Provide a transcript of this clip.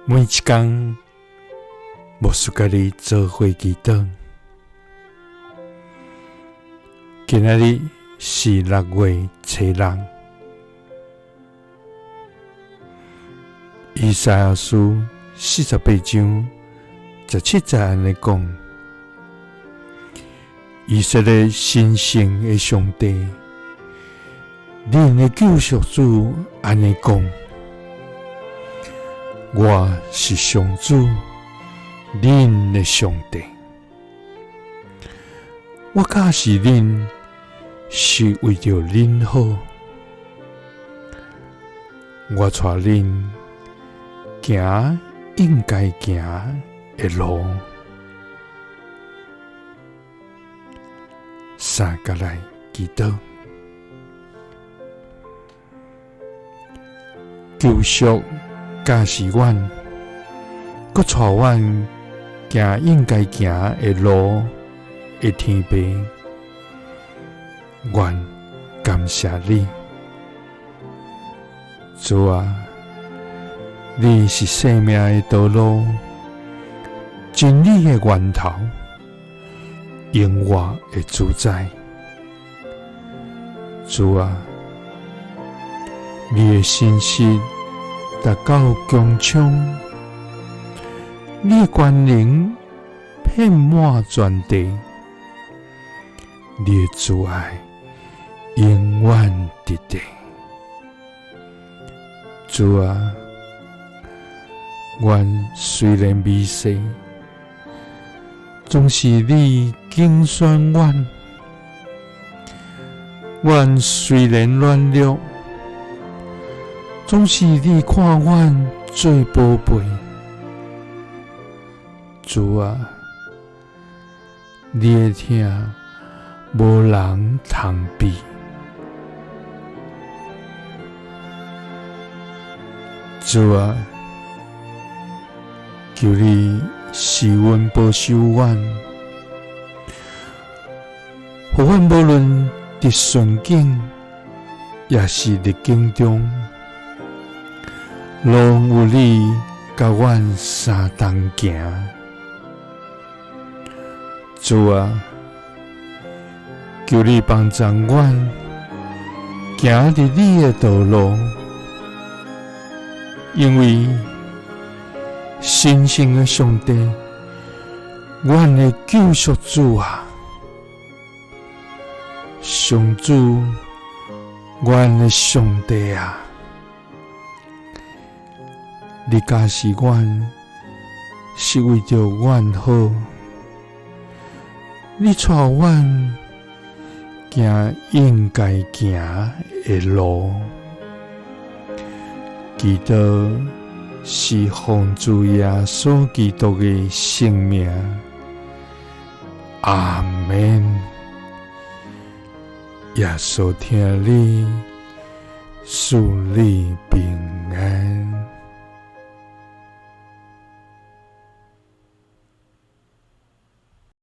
每一工，牧师佮你做伙祈祷。今仔日是6月初6，以赛亚书48章17节按呢讲：以色列神圣的上帝，恁的救赎主按呢讲：我是上主，恁的上帝。我教示恁，是为著恁好。我带恁行应该行的路。三佮来祈祷，救赎教示阮，阁带阮行应该行的路的天父，阮感谢你，主啊，你是生命的道路，真理的源头，永活的主宰。主啊，你的信实达到穹苍，你的权能遍满全地，你的慈爱永远直直。主啊，阮虽然微细，总是你拣选阮；阮虽然软弱，总是你看阮做宝贝。主啊，你的疼无人通比。主啊，求你施恩保守阮，予阮无论伫顺境，抑是逆境中，拢有你佮阮相同行。主啊，求你帮助阮行伫你的道路，因为神圣的上帝，阮的救赎主啊，上主，阮的上帝啊，你教示阮是为著阮好，你带阮行应该行的路。祈祷是奉主耶稣基督的圣名，阿们。耶稣疼你，赐你平安。